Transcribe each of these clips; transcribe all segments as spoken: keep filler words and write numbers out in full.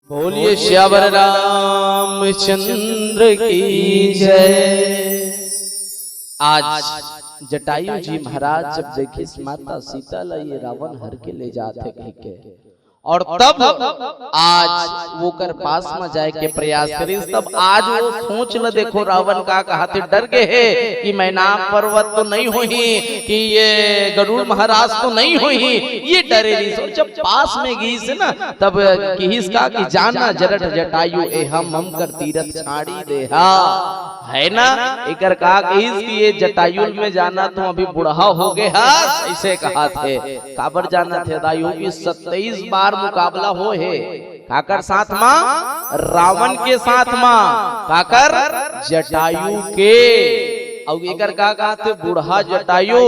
बोलिए सियावर रामचंद्र की जय। आज जटायु जी महाराज जब देखिस माता सीता ला ये रावण हर के ले जात हे कहिके, और तब आज ओकर पास म जाए के प्रयास करिस, तब आज वो सोच ल देखो, रावण का कहत हे, डर गे हे कि मैनाक पर्वत तो नहीं होही, कि ये गरुड़ महाराज तो नहीं होही, ये डरे रहिस। और जब पास में गिस ना, तब किहिस का कि जाना जरठ जटायु, एहा मम कर तीरथ छाड़ी देहा। है ना, एकर का कहिस कि ये जटायु में जाना, तू अभी बूढ़ा हो गे हस, ऐसे कहत हे। काबर जानत हे दाई हो कि सत्ताईस बार मुकाबला होए हे। काकर साथ मा? रावण के साथ मा। काकर? जटायु के। अउ एकर का कहत हे, बूढ़ा जटायु,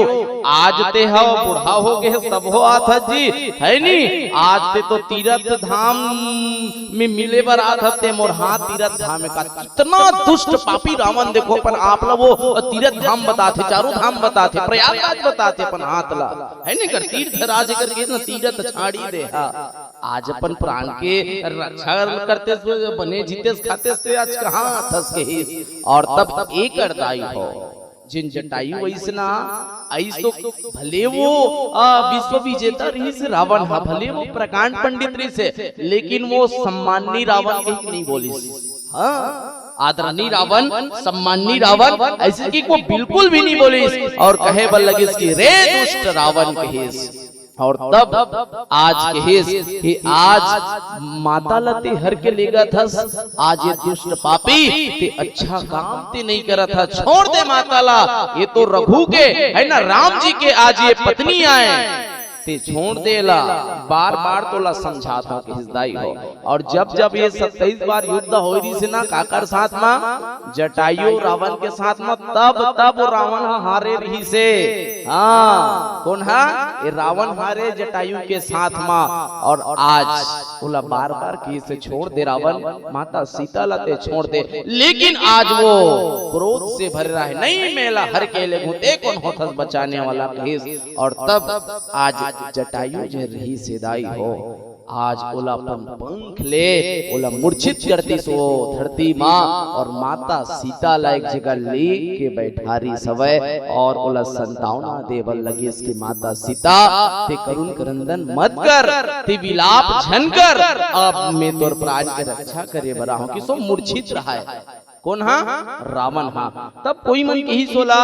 आज ते ह बूढ़ा हो गे हस, तब हो आत हस जी, है नी? आज ते तो तीरथ धाम में मिले बर आत हस ते मोर हाथ तीरथ धाम में का। इतना दुष्ट पापी रावण, देखो, अपन आप ला वो तीरथ धाम बताथे, चारों धाम बताथे, प्रयागराज बताथे अपन हाथ ला, है नी? कर तीर्थ राज करके ना तीरथ छाड़ी देहा। आज अपन प्राण के रक्षा करते से बने जीतेस खातेस ते आज कहाँ आथस कहिस। और तब एकर दाई हो, जिन जटायु वइसना, अइस तो भले वो, आ, विश्व विजेता रहिस रावण हा, भले वो प्रकांड पंडित रहिस हे, लेकिन वो सम्माननीय रावण कहिके नहीं बोलिस। हाँ, आदरणीय रावण, सम्माननीय रावण, ऐसे कि वो बिल्कुल भी नहीं बोलिस। और कहे बर लगिस कि रे दुष्ट रावण कहिस। और तब आज कहिस कि आज माता ला ते हर के लेगत हस, आज ये दुष्ट पापी ते अच्छा काम ते नहीं करत हस, छोड़ दे माता ला। ये तो रघु के, है ना, राम जी के आज ये पत्नी आए, ते छोड़ दे ला, बार बार तोला समझात हंव कहिस दाई हो। और जब जब ये सत्ताईस बार युद्ध होय रहिस हे ना, काकर साथ मा? जटायु रावण के साथ मा। तब तब रावण ह हारे रहिस हे। हाँ, कोन हा? ये रावण हारे जटायु के साथ मा। और आज ओला बार बार कहिस हे छोड़ दे रावण, माता सीता ला ते छोड़ दे, लेकिन आज वो क्रोध से भरे रहे, नहीं, मैं ला हर के लेगहूं, ते कोन होथस बचाने वाला कहिस। और तब आज जटायु जे रहिस हे दाई हो, आज ओला अपन पंख ले ओला मूर्छित कर दिस वो धरती मा, और माता सीता ला एक जगह ले के बैठारिस हवय और ओला संतावना दे बर लगिस कि माता सीता, ते करुण क्रंदन मत कर, ते विलाप झन कर, अब मैं तोर प्राण के रक्षा करे बर आहूं। कइसो मूर्छित रहय। कोन हा? रावण हा। तब कोई मन कहिस ओला,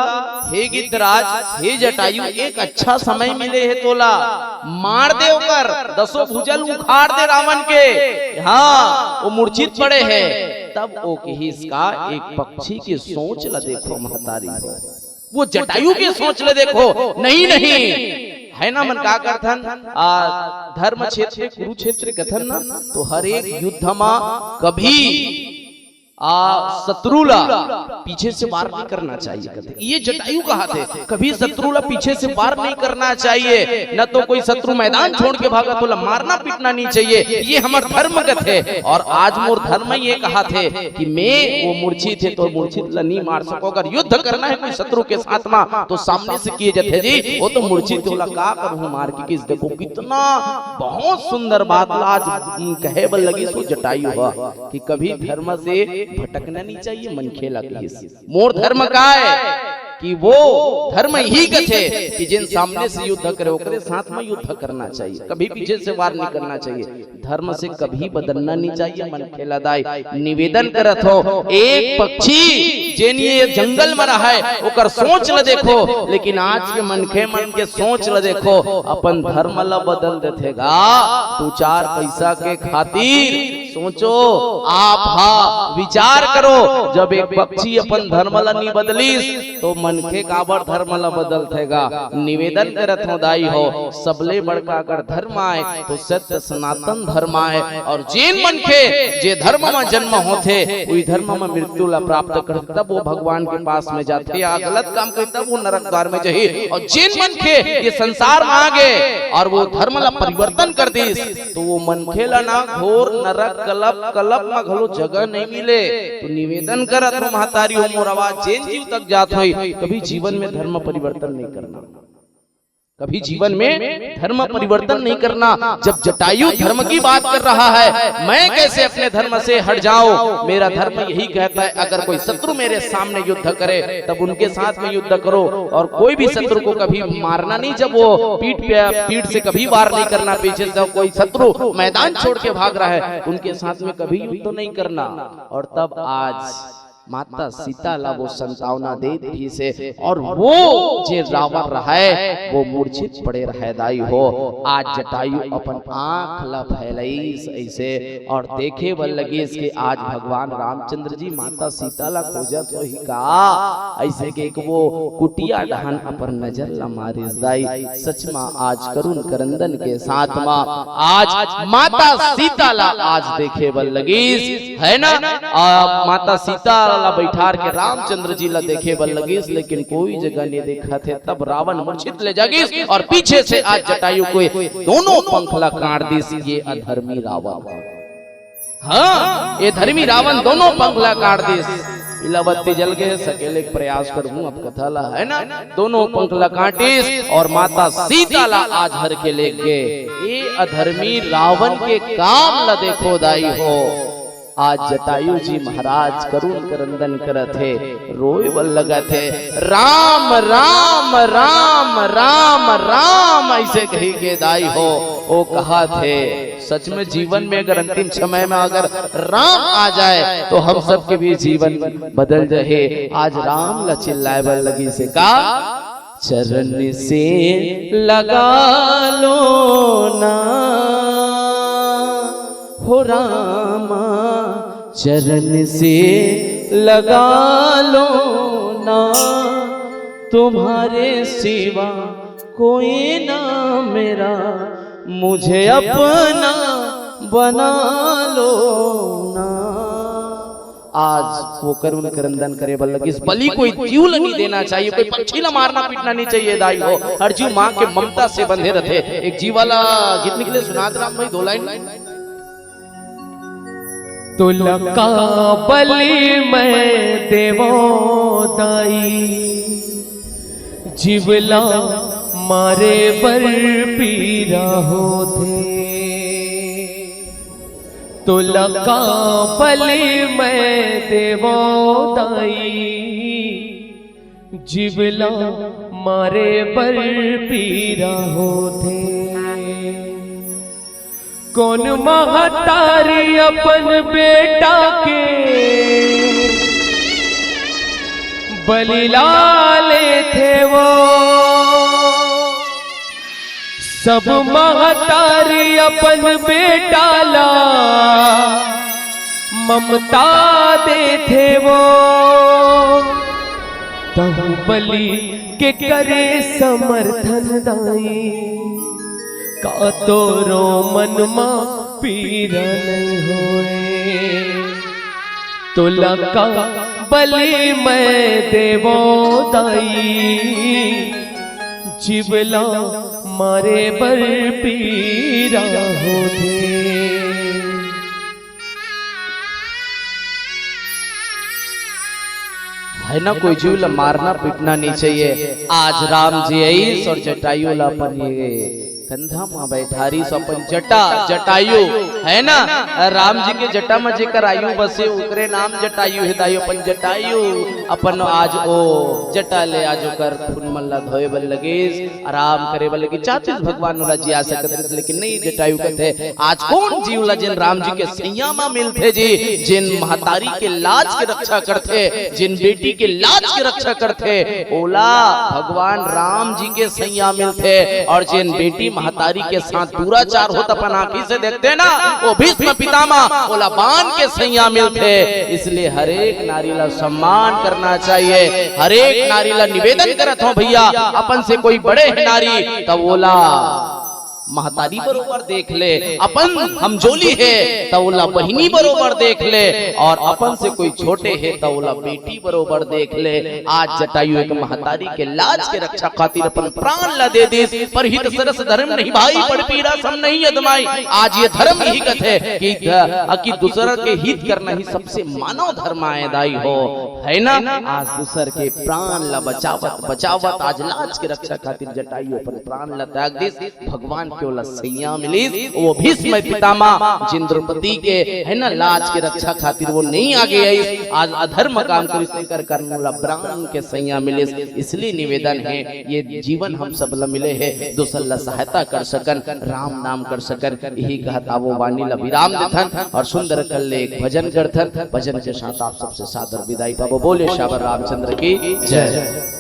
हे गिद्धराज, हे जटायु, एक अच्छा समय मिले हे तोला, मार दे ओकर, दसों भुजा ल उखाड़ दे रावण के। हाँ, वो मूर्छित पड़े हे। तब वो कहिस का, एक पक्षी के सोच ला देखो महतारी हो, वो जटायु के सोच ला देखो। नहीं, नहीं, है ना, मन का करथन, आ, धर्म क्षेत्र, कुरुक्षेत्र कथन ना, तो हर एक युद्ध मा कभी आ, शत्रु ला पीछे से वार नहीं करना चाहिए कथे। ये जटायु कहत हे, कभी शत्रु ला पीछे से वार नहीं करना चाहिए, न तो कोई शत्रु मैदान छोड़ के भागा तो ओला मारना पीटना नहीं चाहिए, ये हमर धर्म कथे। और आज मोर धर्म ये कहत हे कि मैं वो मूर्छित हे तो मूर्छित ला नहीं मार सको, अगर युद्ध करना है कोई शत्रु के साथ मा तो सामने से किए जथे जी, वो तो मूर्छित हे ओला का करहूं मार के कहिस। देखो कितना बहुत सुंदर बात ला आज, उम, कहे बर लगिस वो जटायु हा। कि कभी धर्म से भटकना नहीं चाहिए मनखे ला कहिस। मोर धर्म काय कि वो धर्म ही कथे कि जेन सामने से युद्ध करे ओकरे साथ में युद्ध करना चाहिए, कभी पीछे से वार नहीं करना चाहिए। धर्म से कभी बदलना नहीं चाहिए मनखे ला दाई। निवेदन करत हों, एक पक्षी जेन ये जंगल में रहय ओकर सोच ल देखो, लेकिन आज के मनखे मन के सोच ल देखो, अपन धर्म ल बदल देथे गा दू चार पैसा के खातिर। सोचो, आप हा विचार करो, जब एक पक्षी अपन धर्म ला नी बदलिस, तो मनखे काबर धर्म ला बदलथे गा? निवेदन करत हों दाई हो, सबले बड़का अगर धर्म आय, तो सत्य सनातन धर्म आय। और जेन मनखे जे धर्म म जन्म होथे, उही धर्म म मृत्यु ला प्राप्त करथे, तब वो भगवान के पास में जाथे, या गलत काम करही, तब वो नरक द्वार में जाही। और जेन मनखे ये संसार म आ गे और वो धर्म ला परिवर्तन कर दिस, तो वो मनखे ला ना घोर नरक कलप, कलप म घलो जगह नहीं मिले। तो निवेदन करत हों महतारी हो मोर आवाज जेन जीव तक जात होही, कभी जीवन में धर्म परिवर्तन नहीं करना। कभी जीवन में धर्म परिवर्तन नहीं करना। जब जटायु धर्म की बात कर रहा है, मैं कैसे अपने धर्म से हट जाऊं? मेरा धर्म यही कहता है, अगर कोई शत्रु मेरे सामने युद्ध करे, तब उनके साथ में युद्ध करो, और कोई भी शत्रु को कभी मारना नहीं। जब वो पीठ पे, पीठ से कभी वार नहीं करना, पीछे से कोई शत्रु मैदान छोड़ के भाग रहा है, उनके साथ में कभी युद्ध नहीं करना। और तब आज माता सीता ला वो संतावना दे दी से, और वो जे रावण रहा है, वो मूर्छित पड़े रहे दाई हो। आज जटायु अपन आंख ला फैलाइस ऐसे और देखे बर लगिस कि आज भगवान रामचंद्र जी माता सीता ला खोजत होही का। ऐसे के एक वो कुटिया डहन अपन नजर ला मारिस दाई। सच मा आज करुण करंदन के साथ मा आज माता सीता ला आज देखे बर लगिस, है ना? आ, माता सीता ला बैठार के रामचंद्र जी ला देखे बर लगिस, लेकिन कोई जगह नहीं देखत हे। तब रावण मूर्छित ले जागिस और पीछे से आज जटायु के दोनों पंख ला काट दिस। ये अधर्मी रावण, हाँ, ये धर्मी रावण दोनों पंख ला काट दिस। पीला बत्ती जल गए, सकेले के प्रयास करहूं अब कथा ला, है ना? दोनों पंख ला काटिस और माता सीता ला आज हर के ले गए। ये अधर्मी रावण के काम ला देखो दाई हो। आज जटायु जी महाराज करुण करंदन करत हे, रोए बर लगत हे, "राम, राम, राम, राम, राम," ऐसे कही के दाई हो। ओ कहत हे, सच में जीवन में अगर अंतिम समय में अगर राम आ जाए, तो हम सबके भी जीवन बदल जाए। आज राम ला चिल्लाए बर लगिस का, "चरण से लगा लो ना, हो रामा, चरण से लगा लो ना, तुम्हारे सिवा कोई ना मेरा, मुझे अपना बना लो ना।" आज वो करुण करंदन करे बर लगिस। बलि कोई जीव ला नहीं देना चाहिए, कोई पक्षी ला मारना पीटना नहीं चाहिए दाई हो। हर जीव माँ के ममता से बंधे रथे। एक जीव वाला गीत निकले, सुनात राम भाई, दो लाइन। "तुला का बलि मैं देवो दाई, जीव ला मारे बर पीरा होथे।" "तुला का बलि मैं देवो दाई, जीव ला मारे बर पीरा होथे।" कौन महतारी अपन बेटा के बलि ला लेथे वो? सब महतारी अपन बेटा ला ममता देथे वो, तहु बलि के करे समर्थन दाई। का तोरो मन मा पीरा नहीं होए? तुला का बलि मैं देवो दाई, जीव ला मारे बर पीरा होथे। है ना, कोई जीव ला मारना पीटना नहीं चाहिए। आज राम जी आइस और जटायु ला अपन ये कंधा मा बैठारिस, अपन जटा, जटायु, है ना, राम जी के जटा मा जेकर आयु बसे, ओकरे नाम जटायु हे दाई। अपन जटायु, अपन आज ओ जटा ले आज ओकर खून मन ला धोए बर लगिस, आराम करे बर लगिस। चाहतिस भगवान ओला जिया सकत रहिस, लेकिन नहीं, जटायु कथे, आज कौन जीव ला जेन राम जी के सैया मा मिलथे जी, जेन महतारी के लाज के रक्षा करथे, जेन बेटी के लाज के रक्षा करथे, ओला भगवान राम जी के सैया मिलथे। और जेन बेटी महतारी के साथ दुराचार होत अपन आंखी से देखथे ना, वो भीष्म पितामह, ओला बाण के सैया मिलथे। इसलिए हर एक नारी ला सम्मान करना चाहिए। हर एक नारी ला निवेदन करत हूँ भैया, अपन से कोई बड़े है नारी, तब ओला महतारी बरोबर देख ले, अपन हमजोली हे त ओला बहिनी बरोबर देख ले, और अपन से कोई छोटे हे त ओला बेटी बरोबर देख ले। आज जटायु एक महतारी के लाज के रक्षा खातिर अपन प्राण ला दे दिस। परहित सरस धर्म नहीं भाई, पर पीरा सम नहीं अदमाई। आज ये धर्म यही कथे कि ध-, कि दूसर के हित करना ही सबसे मानव धर्म आय दाई हो, है ना? आज दूसर के प्राण ला बचावत बचावत आज लाज के रक्षा खातिर जटायु अपन प्राण ला त्याग दिस। भगवान के ओला सैया मिलिस, वो भीष्म पितामह जिन द्रौपदी के, है ना, लाज के रक्षा खातिर वो नहीं आगे आइस, आज अधर्म काम करिस, तेकर कारण ओला प्राण के सैया मिलिस। इसलिए निवेदन हे, ये जीवन हम सब ला मिले हे, दूसर ला सहायता कर सकन, राम नाम कर सकन। यही कहत आवो वाणी ला विराम देथन और सुंदर कल ले एक भजन करथन। भजन के साथ आप सबसे सादर विदाई पाबो। बोले सियावर रामचंद्र की जय।